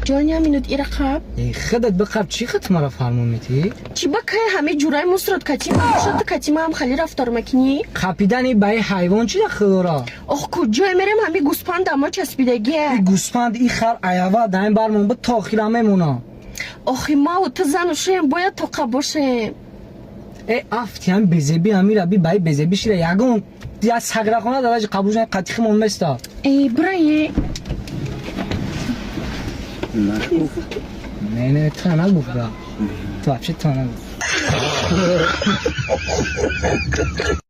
Ҷон, я минут, ира қаб. Э, худат биқаб, чӣ хат мара фармон метиҳӣ? Чӣ ба кай ҳаме ҷураи мусрат кати шуд, кати ма ҳам хали рафтор макинӣ? Қапидани ба и ҳайвон чӣ дахл дора? Ох, куҷое мерем, ҳами гӯспанд ама часпидагия. И гӯспанд, и хар аява даин бармон бу то охира мемона. Охи, маву ту зану шуем, бояд тоқа бошем. Э, афти ҳами безеби ҳамира би ба и безеби шира ягон я саграхона дараҷи қабул шудан қатихимон места. Э, бирае. Не, не, ту нагуфт, бра. Ту вообще ту нагуфт.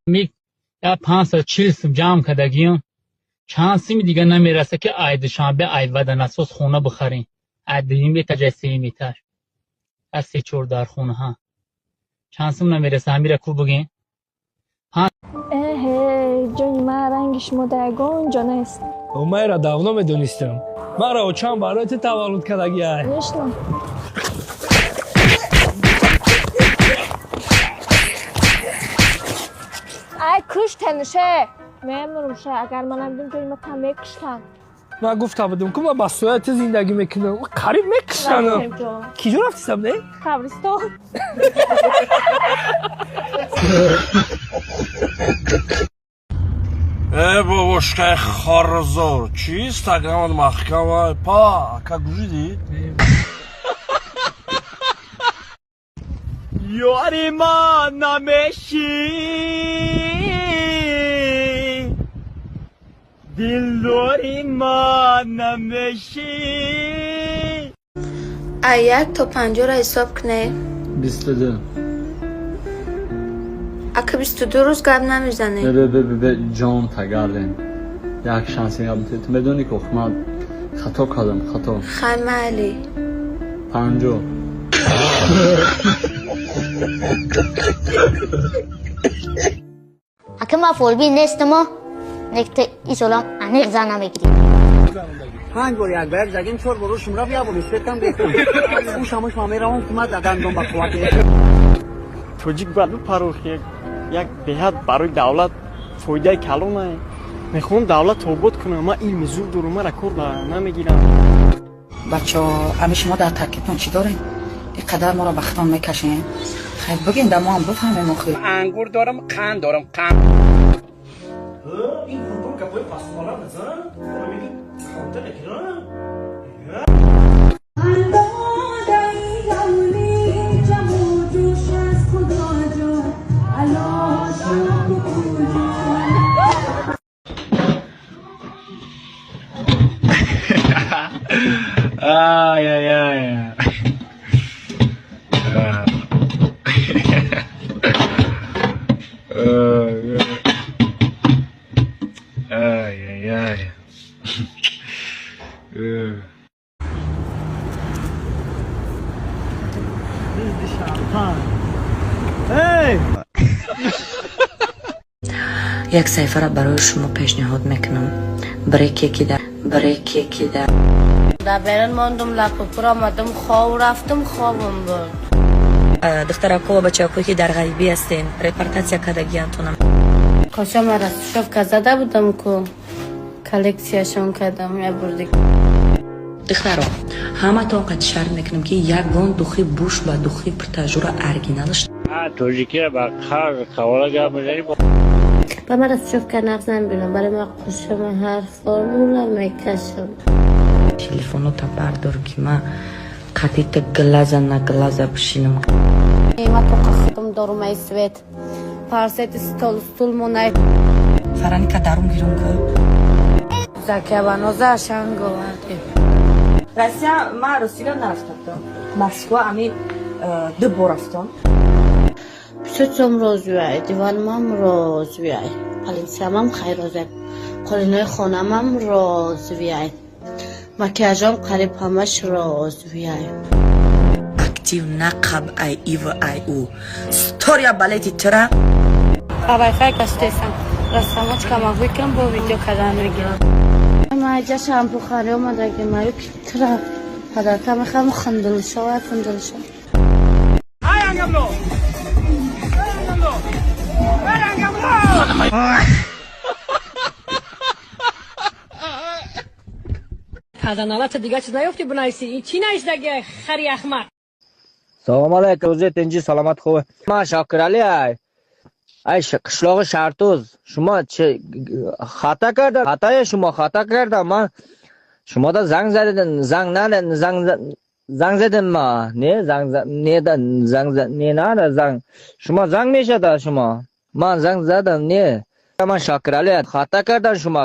Ми я 540 сум ҷамъ кардагиам, чанд сими дига намераса, ки ай Душанбе ай ваданасоз хона бихарем. Ай дуюм этаж, ай сеюм этаж, ай се чор дар хонаҳа чанд сум намераса, ҳамира ку бигем. Эҳе, ҷони ман, ранги шумо дар ягон ҷо нест. Майра давно медонистам. Мара очам барои ту таваллуд кардагиай. Конечно. Ай, куштанше мемурум ша, агар ман намедум, ҷони ма та мекуштанд. Ман гуфта будам, ку ман ба сояи ту зиндагӣ мекунам. Қариб мекуштанам. Рафтем, ҷон. Киҷо рафти, сабне? Қабристон. Э, бобошкаи хорзор, чи инстаграмат маҳкама? Па, ака, гӯшидӣ? Ёри ман намешӣ, дилдори ман намешӣ. Ай як то панҷоро ҳисоб кунед. 22. Ака, 22 рӯз гап намезанед. Бе, бе, бе, бе, ҷон, тагардем. Як шанси гап. Ту медонӣ, ки ох, ман хато кардам, хато. Хай, майли. 50. Ака, ман фолбин нестамо, некта исолам аниқ зан намегирӣ. Панҷ бор як ба як задем, чор бор ушум рафт, як бор истетам гуфтам. Ушамуш ман меравам, ки ман дандон ба қувват. Тоҷик бояд бипарохи як беҳад барои давлат фоидаи калонае. Мехоҳам давлат обод кунам, ман илми зур дорум, мара кор намегирам. Бачаҳо, ами шумо дар таркибтон чӣ дорем? Ин қадар моро ба хитон мекашем. Хайр, бигем, да мо ҳам бифаҳмем охир. Ангур дорам, қанд дорам, қанд. Ин гурбон гапои пастмола мезан? Меги хонта мекунам? Ай, ай, ай. Ай, ай, ай. Эй! Як саҳифаро барои шумо пешниҳод мекунам. Бреке ки дар бреке ки дар Дар берун мондум, лапу пур омадам, хов рафтам, хобам бурд. Духтарако ва бачаҳое, ки дар ғайбӣ ҳастен, репортатсия кардагиантонам. Кошама растушёвка зада будам ку, коллексияшон кардам, я бурди. Духтаро, ҳаматон қад шарт мекунам, ки ягон духи буш ба духи притажура оригиналаш. Тоҷикира ба қарз қавола гап мезанӣ. Ба ман растушёвка нағз намебинам, барои ман қушама ҳар формула мекашам. Телефонота бардор, ки ман қатита глаза на глаза бишинам. Ма тоқа худам дорум, ай свет парсети стол стул монай. Фараника дарун гирун ку. Закиябаноза ашанг овардем. Россия ман ростига нарафта будам. Москва ами ду бор рафтам. Писочом розуяй, диванмам розуяй, палинсиямам хай розуяй, қолинои хонамам розуяй, макияжам қариб ҳамаш розуяй. Актив нақаб ай ив ай у стория балети тира. Ба вайфай гаштесам, растамочкама викам, бо видео кардан мегирам. Ма иҷа шампухарӣ омадаги, маю тра падарка мехоҳам, хандилшова, фандилшова. Ай, ангамло! Ангамло! Ангамло! Паданалата дига чиз наёфтӣ бинависӣ? Ин чӣ нависдаги, хари ахмақ? Салом алейкум, рӯзи тинҷӣ, саломат, хуб. Ман Шокиралӣ, ай қишлоқи Шартуз. Шумо чи хато карда, хатои шумо, хато карда. Ман шумода занг задем, занг нада, занг задем ма не занг не да занг не нада занг. Шумо занг мешада, шумо ман занг задам, не. Ман Шокиралӣ, хато кардан шумо.